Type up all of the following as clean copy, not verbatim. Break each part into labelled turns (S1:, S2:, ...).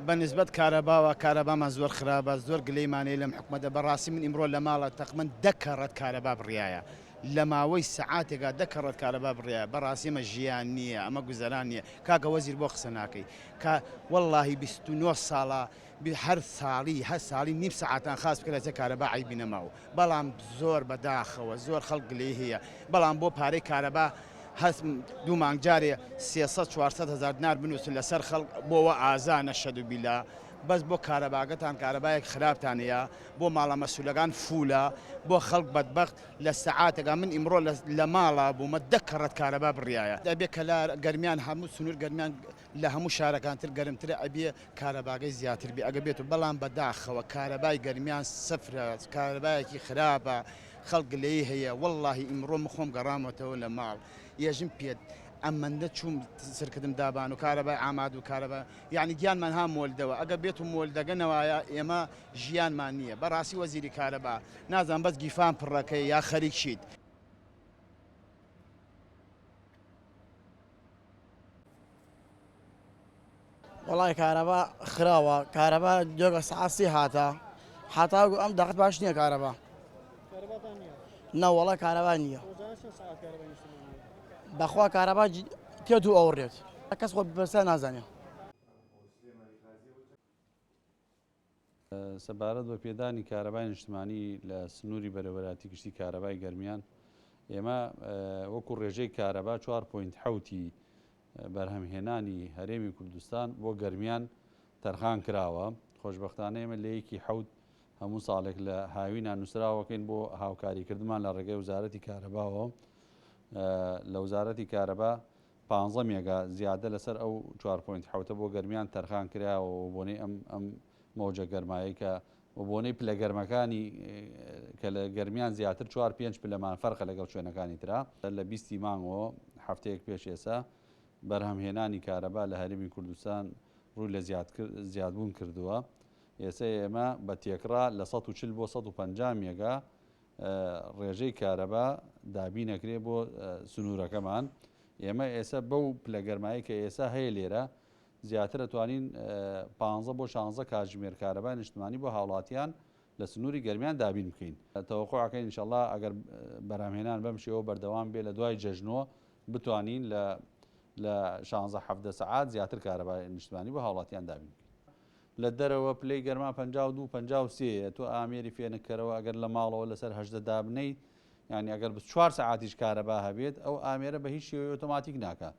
S1: بە نیسبەت کارەباوە کارەبامان زۆر خرابە زۆر گلەیمان هەیە لەم حکومەتە بەڕاستی من ئیمڕۆ لە ماڵە تەقمەن دە کەڕەت کارەبا بڕیایە لە ماوەی سەعاتێکا دە کەڕەت کارەبا بڕیایە بەڕاستی ئەمە ژیان نییە ئەمە گوزەران نییە کاکە وەزیر بۆ قسە ناکەی کا وەڵاهی 29 ساڵە هەر ساڵی هەر ساڵی نیو سەعاتان خاس بکە لەچە کارەبا عەیبی نەماوە بەڵام زۆر بەداخەوە زۆر خەڵک گلەی هەیە بەڵام بۆ پارەی کارەبا هەست دوو مانگ جارێ 300 400 هەزار دینار بنووسن لەسەر خەڵک بۆوە ئازا نەشەد و بیلا بەس بۆ کارەباگەتان کارەبایەک خراپتان هەیە بۆ ماڵە مەسولەکان فولە بۆ خەڵک بەدبەخت لە سەعاتێکا من ئیمڕۆ لە ماڵا بوومە دە کەڕەت کارەبا بڕیایە ئەبێ کەلار گەرمیان هەموو سنوور گەرمیان لە هەموو شارەکان تر گەرمترە ئەبێ کارەباگەی زیاتر بێ ئەگە بێت و بەڵام بەداخەوە کارەبای گەرمیان سفرە کارەبایەکی خراپە خەڵک گلەیی هەیە وەڵاهی ئیمڕۆ من خۆم گەڕامەتەوە لە ماڵ یەژم پێت ئەمەندە چووم سرکردم دابان و کارەبای ئاماد و کارەبا یعنی گیانمان ها مۆلدەوە ئەگە بێت و مۆلدەگە نەوایە ئێمە ژیانمان نییە بەڕاستی وەزیری کارەبا نازان بەس گیفان پڕەکەی یا خەریک شیت.
S2: وەڵای کارەبا خراوە کارەبا دوێگە سەعات سی هاتە حتاگو ئەم دەقت باش نییە کارەبا نەوەڵە کارەبا نییە بەخوا کارەبا تێت و ئەوڕێت کەس خۆ بەسە نازانێت.
S3: سەبارەت بە پێدانی کارەبای نیشتمانی لە سنووری بەرێوەبەرایەتی گشتی کارەبای گەرمیان، ئێمە وەکو ڕێژەی کارەبا چوار point حەوتی بەرهەمهێنانی هەرێمی کوردستان بۆ گەرمیان تەرخان کراوە. خۆشبەختانە ئێمە لە یەکی حەوت هەموو ساڵێک لە هاوینا نووسراوەکەین بۆ هاوکاریکردمان لە ڕێگەی وەزارەتی کارەباوە لە وەزارەتی کارەبا پانزە مێگا زیادە لەسەر ئەو چوار point حەوتە بۆ گەرمیان تەرخان کراوە و بۆنەی ئەم ئەم مەوجە گەرمایەی کە و بۆنەی پلە گەرمەکانی کە لە گەرمیان زیاتر چوار پێنج پلەمان فەرقە لەگەڵ شوێنەکانی ترا لە بیستی مانگەوە هەفتەیەک پێش ئێسا بەرهەمهێنانی کارەبا لە هەرێمی کوردستان ڕووی لە زیادبوون کردووە ئێستا ئێمە بە تێکڕا لە 140 بۆ 150 مێگا ڕێژەی کارەبا دابین ئەکرێ بۆ سنوورەکەمان، ئێمە ئێسە بەو پلە گەرمایەی کە ئێسا هەیە لێرە زیاتر ئەتوانین پانزە بۆ شانزە کاتژمێر کارەبای نیشتمانی بۆ هاوڵاتیان لە سنووری گەرمیان دابین بکەین. تەوەقوع ئەکەین ئینشەڵا ئەگەر بەرهەمهێنان بەم شێوە بەردەوام بێ لە دوای جەژنۆ بتوانین لە لە شانزە حەڤدە سەعات زیاتر کارەبای نیشتمانی بۆ هاوڵاتیان دابین بکەین. لە دەرەوە پلەی گەرما 52 53 یە تۆ ئامێری فێنککەرەوە ئەگەر لە ماڵەوە لەسەر 18 دابنەیت یانی ئەگەر 24 سەعاتیش کارەبا هەبێت ئەو ئامێرە بە هیچ شێوەی ئۆتۆماتیک ناکا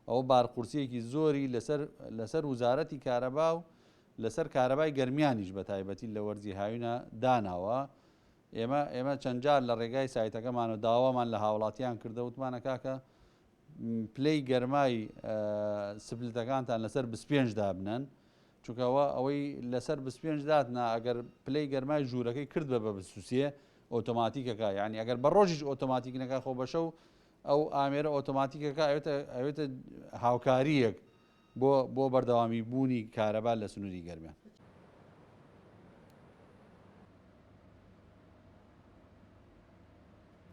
S3: ئەوە بارقورسیەکی زۆری لەسەر لەسەر وزارەتی کارەبا و لەسەر کارەبای گەرمیانیش بە تایبەتی لە وەرزی هاوینە داناوە ئێمە ئێمە چەند جار لە ڕێگای سایتەکەمان و داوامان لە هاوڵاتیان کردە وتمانە کاکە پلەی گەرمای سپلتەکانتان لەسەر 25 دابنەن چونکە ئەوە ئەوەی لەسەر 25 داتنا ئەگەر پلەی گەرمای ژوورەکەی کرد بە بە 23 ئۆتۆماتیکەکە یعنی ئەگەر بە ڕۆژیش ئۆتۆماتیک نەکە خۆ بەشە و ئەو ئامێرە ئۆتۆماتیکەکە ئەوێتە ئەوێتە هاوکاریەک بۆ بۆ بەردەوامی بوونی کارەبا لە سنووری گەرمیان.